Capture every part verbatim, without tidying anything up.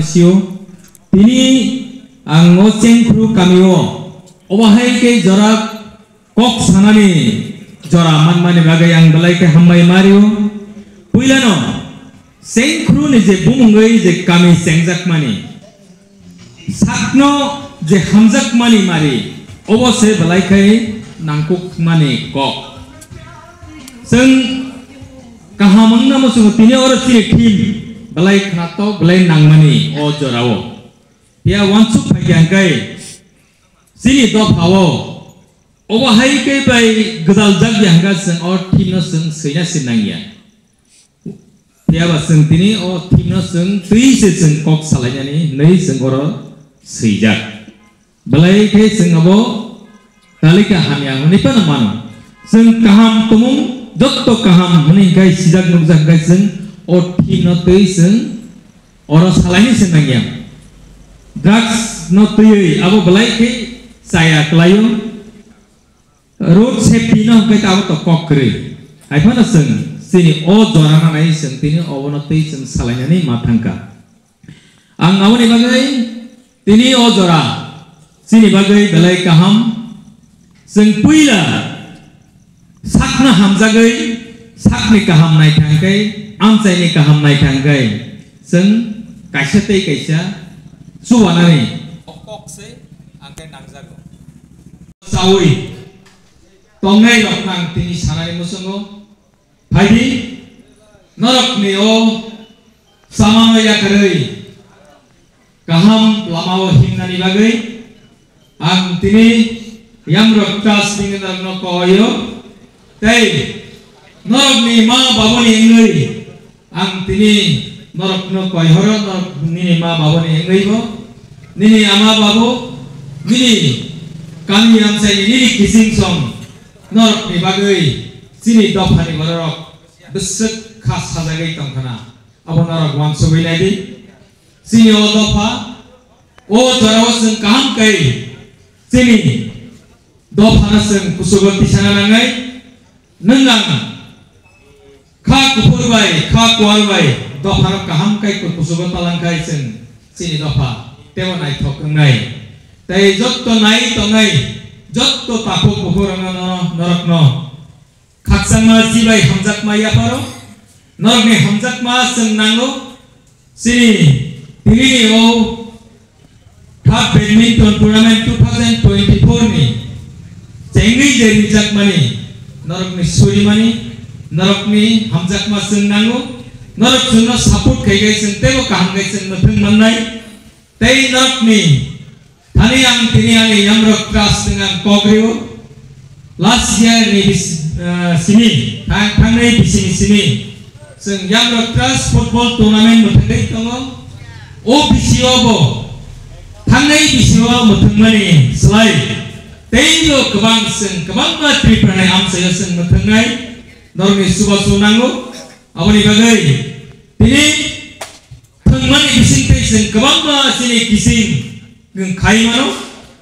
Sio. Tini ang o Chengkhru kami o obo hai khe jora kok sanani jora manmani bagwi ang belai khe hambai mario. Puilano Chengkhru ni je bumungwi je kami chengjakmani, sakno je hamjakmani mari, obo se belai khe nangkukmani kok. Chwng kaham wngna muchungo tini oro chini theme belai khnatok belai nangmani o jorao. Phiya uansuk phaikha hwnkhe chini dophao obo hai khe bai gwdaljak ya hwnkha chwng o theme no chwng swina se nangya. Phiya ba chwng tini o theme no chwng twi se chwng kok salainani hinwi chwng oro swijak. Belai khe chwng abo talika hamya hwnwi phano mano. Chwng kaham tongmung jotto kaham hwnwi khe sijak nukjak khe chwng o theme no twi chwng oro salaini se nangya. Drugs no twiwi abo belai khe chaya kwlaio. Road safety no hwnkhe abo to kok kwrwi. Hai phano chwng chini o jora nanai chwng tini obono twi chwng salainani ma thangkha. Ang aboni bagwi tini o jora chini bagwi belai kaham. Chwng puila sakno hamjagwi sakni kaham naithangkhe, amchaini kaham naithangkhe chwng kaisa tei kaisa chubanani kok se ang khe nangjago. Chawi tongnai rokno ang tini sanani muchungo. Phaidi, norokni o samano yakarwi kaham lamao himnani bagwi ang tini Yamrok Trust ni norokno koio, tei norokni ma babuni wngwi ang tini norokno koihoro, norok nini ma babuni wngwibo, nini ama babu, nini kami amchaini nini kiching song norokni bagwi chini dophani bororok bwswk kha sajagwi tongkhana, abo norok uansugwi naidi. Chini o dopha, o jorao chwng kaham khe chini dophano chwng kuchugo tisana nangnai. Nwng ang kha kuphur bai, kha kuar bai dophano kaham khe kuchugo talang khai chwng chini dopha teibo naithok wngnai. Tei jotto nai tongnai, jotto takhuk bukhuk rokno, norokno khakchangma chibai hamjakma yapharo, norokni hamjakma chwng nango. Chini tinini o Third Badminton Tournament two thousand twenty-four ni chengwi je rinjakmani, norokni surimani, norokni hamjakma chwng nango, norok chwngno support khai khai chwng teibo kaham khai chwng mwthwng mannai. Tei norokni thani ang tini ani Yamrok Trust nwng ang kok rio. Last year ni bis-, ah, simi, thang-, thangnai bisini simi, chwng Yamrok Trust Football Tournament mwthangwi tongo. O bisio bo thangnai bisio mwthangmani slai teibo kwbang chwng kwbangma Tripura ni amchaio chwng mwthangnai norokni chubachu nango. Aboni bagwi tini thwngmani bisingtwi chwng kwbangma chini kiching nwng khai mano,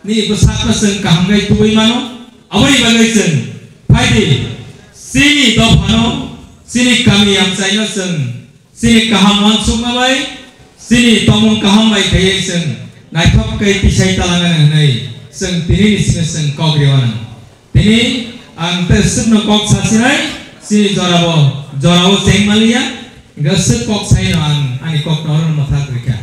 nini bwsakno chwng kaham khe tubui mano. Aboni bagwi chwng phaidi chini dophano, chini kami amchaino chwng chini kaham uansukma bai, chini tongmung kaham bai khaiwi chwng naithok khe tisai talangani hwnwi chwng tinini simi chwng kok rwmano. Tini ang tei swkno kok sasinai, chini jorabo, jorao cheng maliya, hwnkhe swk kok saino ang ani kokno oro mwthak rikha.